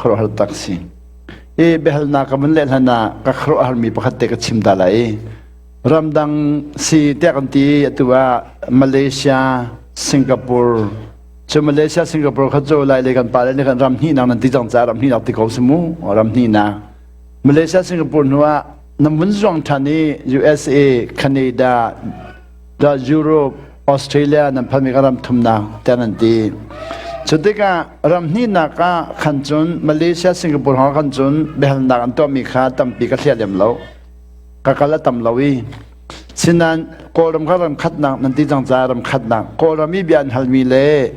Khuaruahhar tak si. I biahalnak ka vun leh hlan ah ka khuaruahharmi pakhat te ka chim ta lai. Ramdang si tiah kan ti atu ah Malaysia, Singapore, cu Malaysia, Singapore kha cu lai le kan pa le nih kan ram hnihnak nan ti cang caah ram hnihnak ti ko si mu, ram hnihnak. Malaysia, Singapore hnu ah nan vun zuang ṭhan i USA, Canada, da Europe, Australia nan phanmi ka ram thumnak tiah nan ti. Cu tikah ram hnihnak ah khan cun Malaysia, Singapore hong khan cun biahalnak an tuahmi kha tampi ka hliah lem lo. Ka kal a tam lo i Sinain Kawlram kha ram khatnak nan ti cang caah ram khatnak Kawlram i bia an halmi le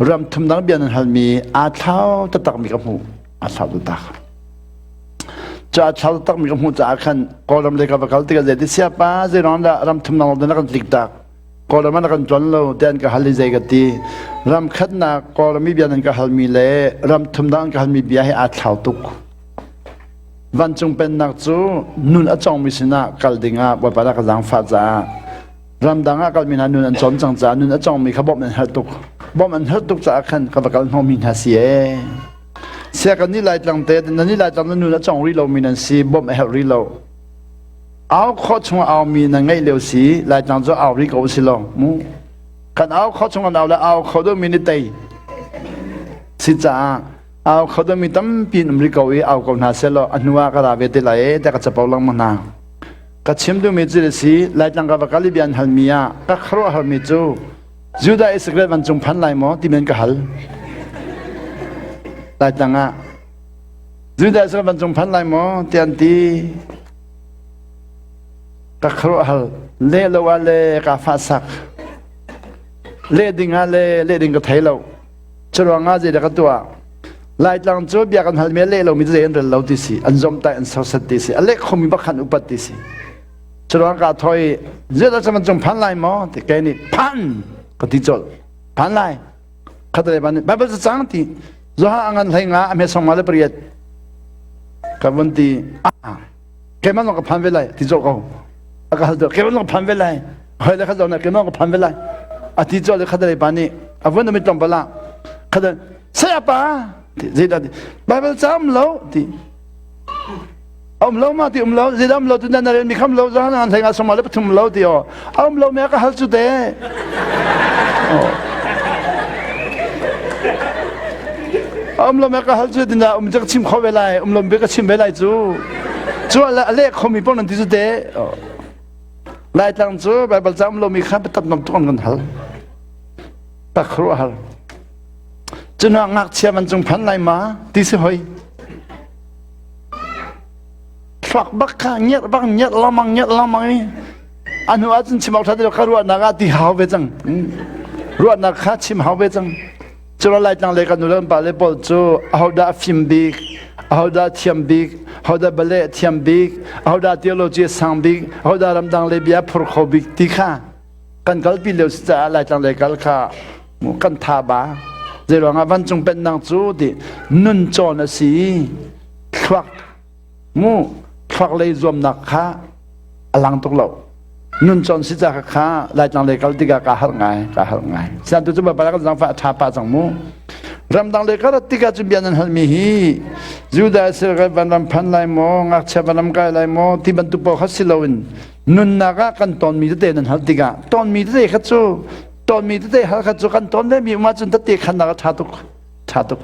ram thumdang bia an halmi aa thlau taktakmi ka hmuh. Aa thlau taktak. Cu aa thlau taktakmi ka hmuh caah khan Kawlram lei ka va kal tikah zeiti siapa zeiruang dah ram thumdang na kan tlik tak Kawlram ah na kan tluan lo tiah an ka hal i zei ka ti. Ram khatnak Kawlram i bia nan ka halmi le ram thumdang an ka halmi bia hi aa thlau tuk. Vancung pennak cu nun a cawngmi sinah kal dingah Bawipa dah ka zaangfah caah ramdang ah kalmi hna nun an cawn cang caah nun a cawngmi kha bawmh an herh tuk. Bawmh an herh tuk caah khan ka va kal hnawhmi hna si ee. Sia kan nih Laitlang te nan nih Laitlang na nun a cawng rih lomi nan si bawmh a herh rih lo. Au khawh chung au mi nan ngeih lio si Laitlang cu au rih ko si lo mu. Kan au khawh chung kan au le au kho deuhmi nih tei si caah Au kho dingmi tampi an um rih ko i au ko hna sehlaw a hnu ah ka ra ve te lai ee tiah ka capo lengmang hna. Ka chim duhmi cu a si, Laitlang ka va kal i bia an halmi ah ka khuaruahharmi cu Judah Isakriot vancung phan lai maw timi an ka hal. Laitlang ah Judah Isakriot vancung phan lai maw tiah an ti. Ka khuaruahhar leh lo ah le ka fahsak. Leh ding ah le leh ding ka thei lo. Curuangah zeidah ka tuah? Laitlang cu bia kan halmi a leh lomi zei an rel lo ti si, an zomhtaih an serset ti si, a leh khomi bak khan upat ti si. Curuang ka thoi zeidah cu cung phan lai maw ti kei nih phan ka ti colh. Phan lai. Khatalei ban Bible cu cang ti. Johan a ngan hlei nga a hme song nga le pariat. Ka vun ti ah keimah zong ka phan ve lai ti colh ko. A ka hal tu keimah zong ka phan ve lai. Hoi le khat zong na keimah ka phan ve lai. A ti colh le khatalei pa nih a vun mit tlawmpal ah khatal saya pa ti zeidah ti Bible ca um lo ti um lo ma ti um lo zeidah um lo tu nan rel mi kham lo zan an thlenga soma le pathum lo ti o um lo me ka hal cu te um lo me ka hal cu tin um ka chim kho ve lai um lo be ka chim ve lai cu cu a le kho mi pong nan ti cu te Laitlang cu Baibal ca um lomi kha biatak nam tuk an kan hal. Tak ruah hal. Cun ah ngakchia man cung phan lai ma ti si hoi. Thluak bak kha ngerh bak ngerh lengmang ngerh lengmang i anu ahcun chim awk ṭha ti lo kha ruahnak ah ti hau ve cang. Ruahnak kha chim hau ve cang. Cun Laitlang le kan nu le kan pa le pawl cu ahodah a fim bik, ahodah thiam bik, ahodah ballet a thiam bik, ahodah theology a sang bik, ahodah ramdang le bia phur kho bik ti kha kan kalpi lio si caah Laitlang le kal kha kan tha ba. Zeiruangah vancung pennak cu ti nun cawn a si thluak mu thluak lei zuamnak kha a lang tuk lo nun cawn si ca kha laitlang lei kal tikah ka har ngai ka har ngai sian tu cu bapa kan zangfa a tha pa cang mu ramdang lei kal tikah cu bia nan halmi hi Judah Israel van ram phan lai maw ngakchia van ram kai lai maw ti bantuk paoh kha si loin nunnak ah kan tonmi tete nan hal tikah tonmi tete kha cu tonmi tete hal kha cu kan ton ve mi um ahcun tete khannak a tha tuk ṭha tuk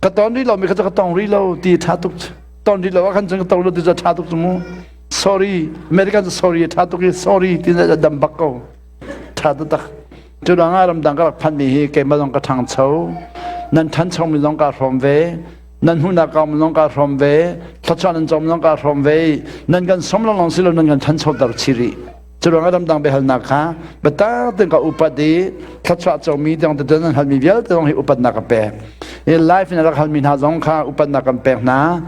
ka ton rih lomi kha cu ka tong rih lo ti ṭha tuk ton rih lo ah khan cun ka tong lo ti cu ṭha tuk cu mu sorry American cu sorry ṭha tuk i sorry ti na dam bak ko ṭha taktak cu ruang ah ramdang ka rak phanmi hi keimah zong ka ṭhangcho nan ṭhanchomi zong kaa hrawm ve nan hmuhnak kaum zong kaa hrawm ve thluachuah nan cawm zong kaa hrawm ve nan kan som lawng si lo nan kan ṭhanchoter chih rih Curuangah ramdang biahalnak kha biatak tein ka upat i thluachuah comi tiang te nan halmi vialte zong hi upatnak ka pek. I life in a rak halmi hna zong kha upatnak kan pek hna.